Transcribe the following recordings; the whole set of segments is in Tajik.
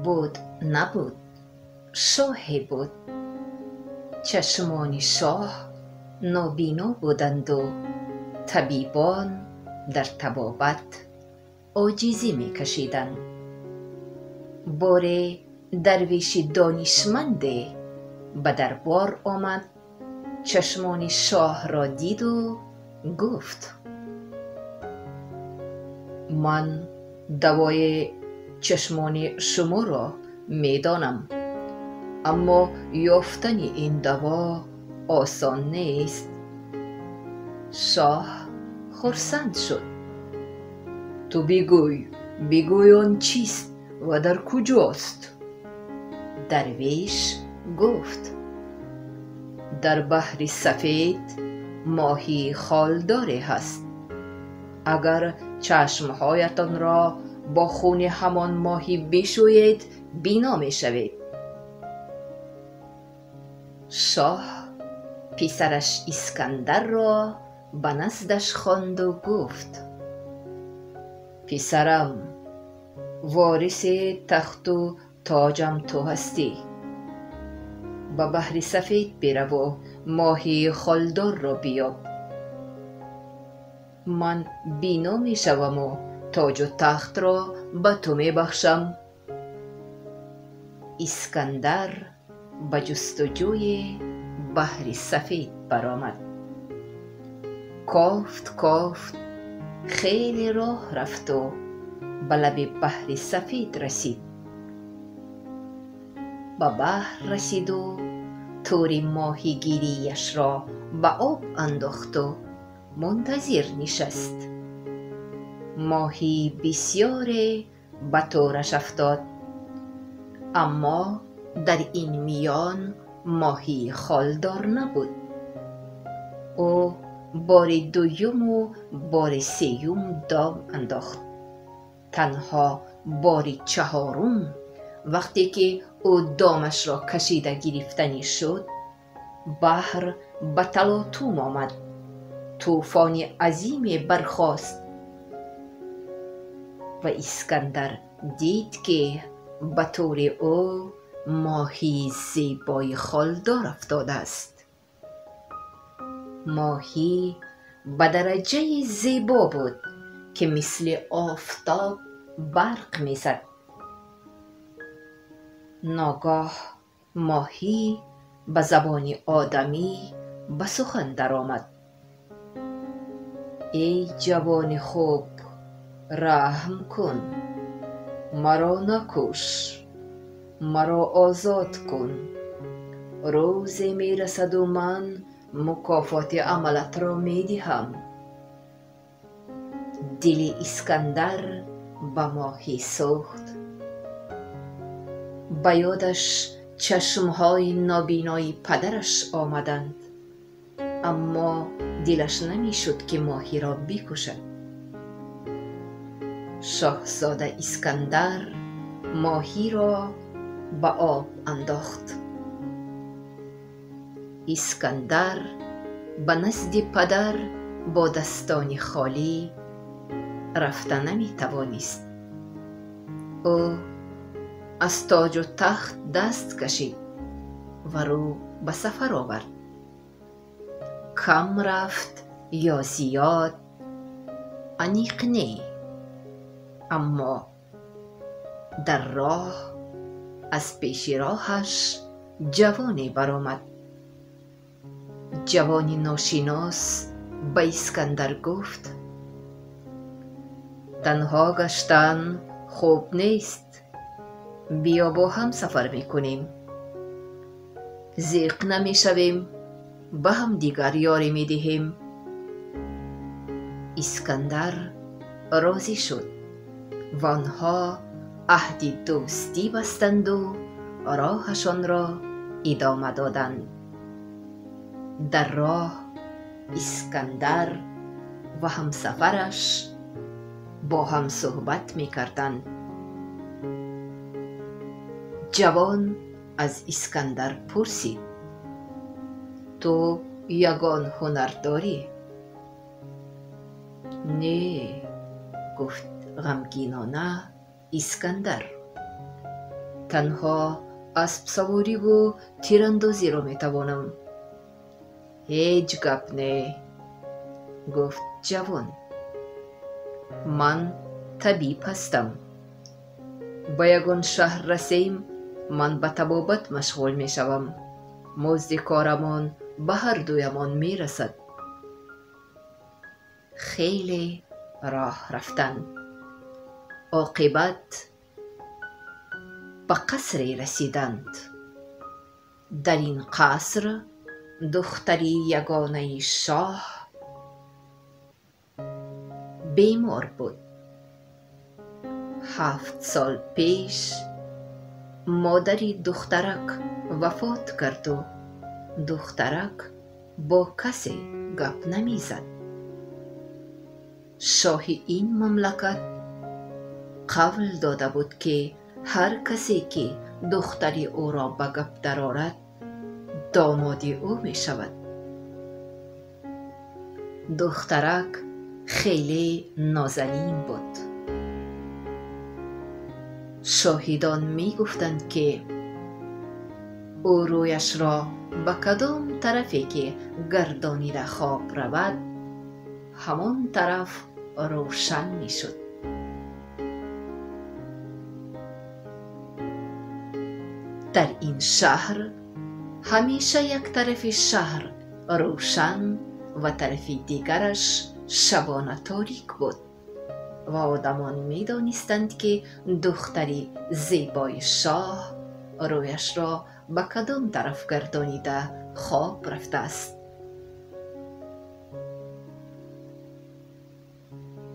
Буд набуд, шоҳе буд. Чашмони шоҳ нобино буданду табибон дар табобат оҷизӣ мекашиданд. Боре дарвеши донишманде ба дарбор омад, чашмони шоҳро диду гуфт: «Ман давои чашмони шуморо медонам, аммо ёфтани ин даво осон нест». Шоҳ хурсанд шуд. «Ту бигӯй, бигӯй, он чист ва дар куҷост?» Дарвеш гуфт: «Дар Баҳри Сафед моҳии холдоре ҳаст. Агар чашмҳоятонро бо хуни ҳамон моҳӣ бишӯед, бино мешавед». Шоҳ писараш Искандарро ба наздаш хонду гуфт: «Писарам, вориси тахту тоҷам ту ҳастӣ. Ба Баҳри Сафед бираву моҳии холдорро биёб. Ман бино мешаваму тоҷу тахтро ба ту мебахшам». Искандар ба ҷустуҷӯи Баҳри Сафед баромад. Кофт, кофт, хеле роҳ рафту ба лаби Баҳри Сафед расид. Ба баҳр расиду тӯри моҳигирияшро ба об андохту мунтазир нишаст. Моҳии бисёре ба тӯраш афтод, аммо дар ин миён моҳии холдор набуд. Ӯ бори дуюму бори сеюм дом андохт. Танҳо бори чаҳорум, вақте ки ӯ домашро кашида гирифтанӣ шуд, баҳр ба талотум омад, тӯфони азиме бархост ва Искандар дид, ки ба тӯри ӯ моҳии зебои холдор афтодааст. Моҳӣ ба дараҷаи зебо буд, ки мисли офтоб барқ мезад. Ногоҳ моҳӣ ба забони одамӣ ба сухан даромад: «Эй ҷавони хуб, раҳм кун, маро накуш, маро озод кун. Рӯзе мерасаду ман мукофоти амалатро медиҳам». Дили Искандар ба моҳӣ сӯхт. Ба ёдаш чашмҳои нобинои падараш омаданд, аммо дилаш намешуд, ки моҳиро бикушад. Шоҳзода Искандар моҳиро ба об андохт. Искандар ба назди падар бо дастони холӣ рафта наметавонист. Ӯ аз тоҷу тахт даст кашид ва рӯ ба сафар овард. Кам рафт ё зиёд, аниқ не, аммо дар роҳ аз пеши роҳаш ҷавоне баромад. Ҷавони ношинос ба Искандар гуфт: «Танҳо гаштан хуб нест, биё, бо ҳам сафар мекунем, зиқ намешавем, ба ҳамдигар ёрӣ медиҳем». Искандар розӣ шуд ва онҳо аҳди дӯстӣ бастанду роҳашонро идома доданд. Дар роҳ Искандар ва ҳамсафараш бо ҳам суҳбат мекарданд. Ҷавон аз Искандар пурсид: «Ту ягон ҳунар дорӣ?» «Не», гуфт ғамгинона Искандар. Танҳо аспсавориву тирандозиро метавонам. Ҳеҷ гап не, гуфт ҷавон. Ман табиб ҳастам. Ба ягон шаҳр расем, ман ба табобат машғул мешавам. Музди корамон ба ҳар дуямон мерасад. Хеле роҳ рафтанд. Оқибат ба қасре расиданд. Дар ин қаср духтари ягонаи шоҳ бемор буд. 7 сол пеш модари духтарак вафот карду духтарак бо касе гап намезад. Шоҳи ин мамлакат қавл дода буд, ки ҳар касе ки духтари ӯро ба гап дарорад, домоди ӯ мешавад. Духтарак хеле нозанин буд. Шоҳидон мегуфтанд, ки ӯ рӯяшро ба кадом тарафе ки гардонида хоб равад, ҳамон тараф рӯшан мешуд. Дар ин шаҳр ҳамеша як тарафи шаҳр рӯшан ва тарафи дигараш шабона торик буд ва одамон медонистанд, ки духтари зебои шоҳ рӯяшро ба кадом тараф гардонида хоб рафтааст.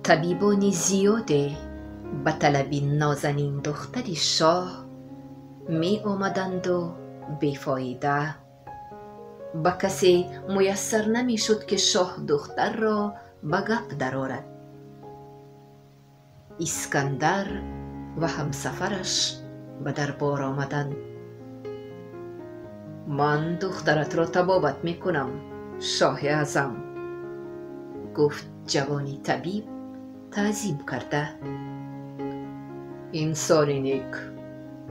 Табибони зиёде ба талаби нозанин духтари шоҳ меомаданду бефоида. Ба касе муяссар намешуд, ки шоҳ духтарро ба гап дарорад. Искандар ва ҳамсафараш ба дарбор омаданд. Ман духтаратро табобат мекунам, шоҳи аъзам, гуфт ҷавони табиб таъзим карда. Инсони нек,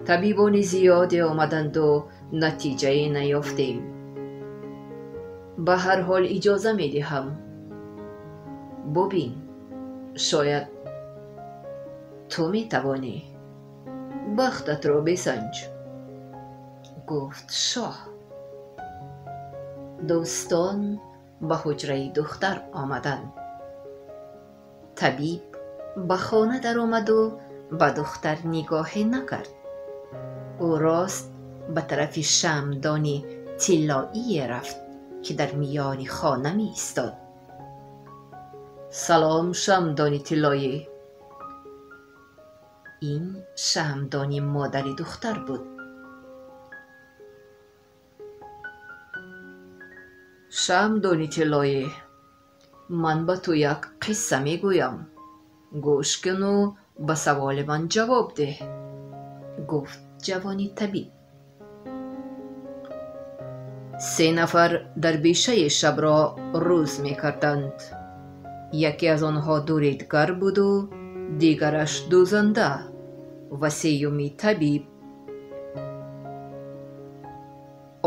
табибони зиёде омаданду натиҷае наёфтем. Ба ҳар ҳол иҷоза медиҳам. Бубин, шояд ту метавонӣ. Бахтатро бисанҷ, гуфт шоҳ. Дӯстон ба ҳуҷраи духтар омаданд. Табиб ба хона даромаду ба духтар нигоҳе накард. Ӯ рост ба тарафи шамъдони тиллоие рафт, ки дар миёни хона меистод. Салом, шамъдони тиллоӣ. Ин шамъдони модари духтар буд. Шамъдони тиллоӣ, ман ба ту як қисса мегӯям. Гӯш куну ба саволи ман ҷавоб деҳ, гуфт ҷавони табиб. 3 нафар дар бешаи шабро рӯз мекарданд. Яке аз онҳо дуридгар буду дигараш дӯзанда ва сеюми табиб.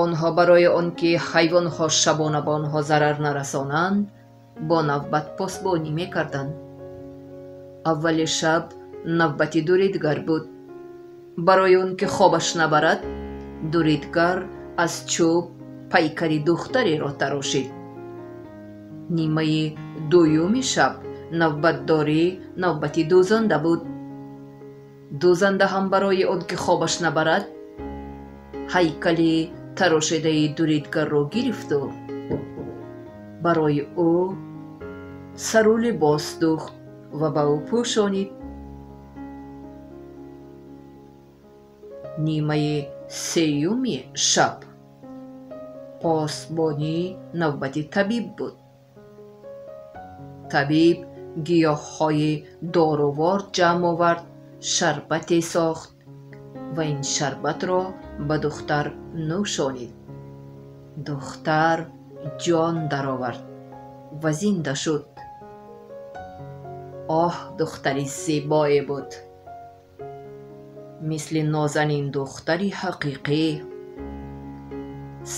Онҳо барои он ки ҳайвонҳо шабона ба онҳо зарар нарасонанд, бо навбат посбонӣ мекарданд. Аввали шаб навбати дуридгар буд. Барои он ки хобаш набарад, дуридгар аз чӯб пайкари духтареро тарошид. Нимаи дуюми шаб навбатдорӣ навбати дӯзанда буд. Дӯзанда ҳам барои он ки хобаш набарад, ҳайкали тарошидаи дуридгарро гирифту барои ӯ сару либос дӯхт ва ба ӯ пӯшонид. Нимаи сеюми шаб посбонӣ навбати табиб буд. Табиб гиёҳҳои дорувор ҷамъ овард, шарбате сохт ва ин шарбатро ба духтар нӯшонид. Духтар ҷон даровард ва зинда шуд. Оҳ, духтари зебое буд. Мисли нозанин духтари ҳақиқӣ.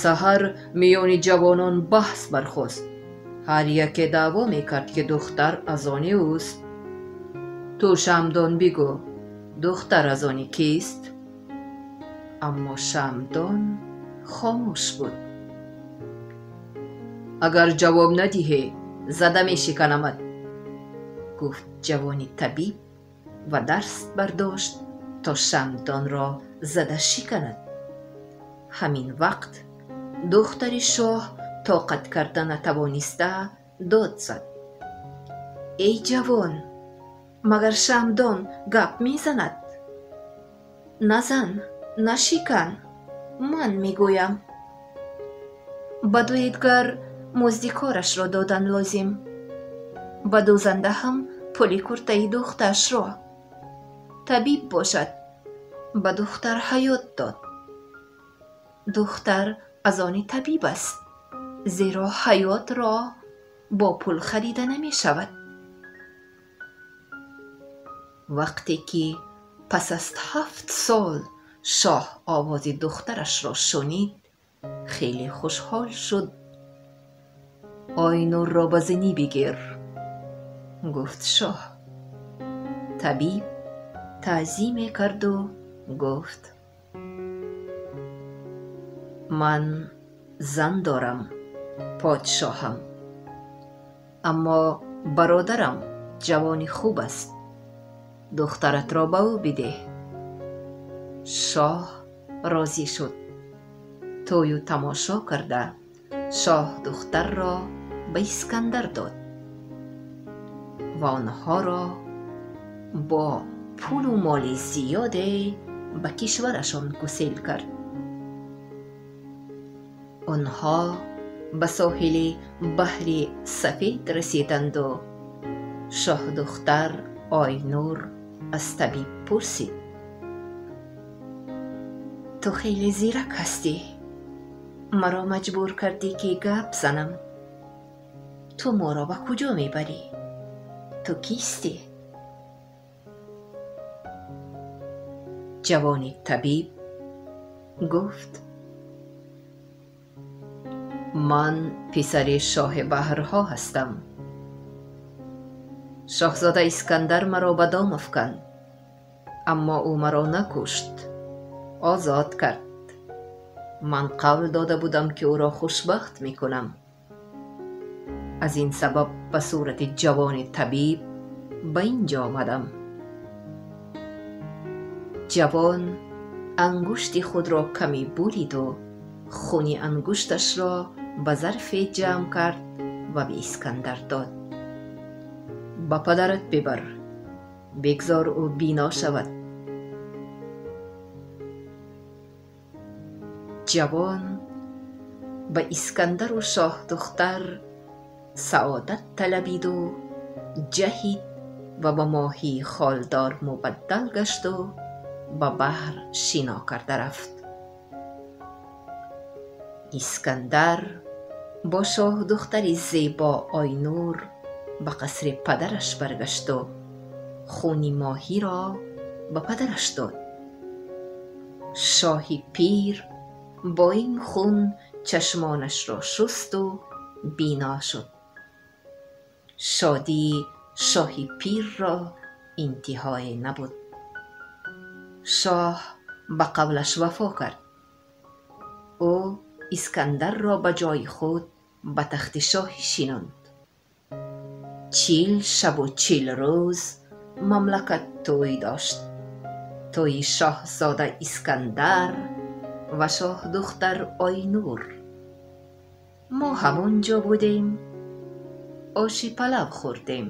Саҳар миёни ҷавонон баҳс бархост. Ҳар яке даъво мекард, ки духтар аз они ӯст. Ту, Шамдон, бигӯ, духтар аз они кист? Аммо Шамдон хомӯш буд. Агар ҷавоб надиҳӣ, зада мешиканамат, гуфт ҷавони табиб ва даст бардошт то Шамдонро зада шиканад. Ҳамин вақт духтари шоҳ тоқат карда натавониста дод зад: Эй ҷавон, магар Шамдон гап мезанад? Назан, нашикан, ман мегӯям. Ба дуэдгар музди корашро додан лозим, ба дӯзанда ҳам пули куртаи духташро. Табиб бошад, ба духтар ҳаёт дод. Духтар аз они табиб аст, зеро ҳаётро бо пул харида намешавад. Вақте ки пас аз 7 сол шоҳ овози духтарашро шунид, хеле хушҳол шуд. Ойнурро ба зинӣ бигир, гуфт шоҳ. Табиб таъзиме карду гуфт: Ман зан дорам, подшоҳам, аммо бародарам ҷавони хуб аст. Духтаратро ба ӯ бидеҳ. Шоҳ розӣ шуд. Тӯю тамошо карда шоҳ духтарро ба Искандар дод ва онҳоро бо пулу моли зиёде ба кишварашон гусел кард. Онҳо ба соҳили баҳри Сафед расиданду шоҳдухтар Ойнур аз табиб пурсид: Ту хеле зирак ҳастӣ, маро маҷбур кардӣ, ки гап занам. Ту моро ба куҷо мебарӣ? Ту кистӣ? Ҷавони табиб гуфт: Ман писари шоҳи баҳрҳо ҳастам. Шоҳзода Искандар маро ба дом афканд, аммо ӯ маро накушт, озод кард. Ман қавл дода будам, ки ӯро хушбахт мекунам. Аз ин сабаб ба сурати ҷавони табиб ба ин ҷо омадам. Ҷавон ангушти худро каме буриду хуни ангушташро ба зарфе ҷамъ кард ва ба Искандар дод. Ба падарат бибар, бигзор ӯ бино шавад. Ҷавон ба Искандару шоҳдухтар саодат талабиду ҷаҳид ва ба моҳии холдор мубаддал гашту ба баҳр шино карда рафт. Искандар бо шоҳдухтари зебо Ойнур ба қасри падараш баргашту хуни моҳиро ба падараш дод. Шоҳи пир бо ин хун чашмонашро шусту бино шуд. Шодии шоҳи пирро интиҳое набуд. Шоҳ ба қавлаш вафо кард. Ӯ Искандарро ба ҷои худ ба тахти шоҳӣ шинонд. 40 шабу 40 рӯз мамлакат тӯй дошт. Тӯйи шоҳзода Искандар ва шоҳдухтар Ойнур. Мо ҳамон ҷо будем, оши палав хӯрдем.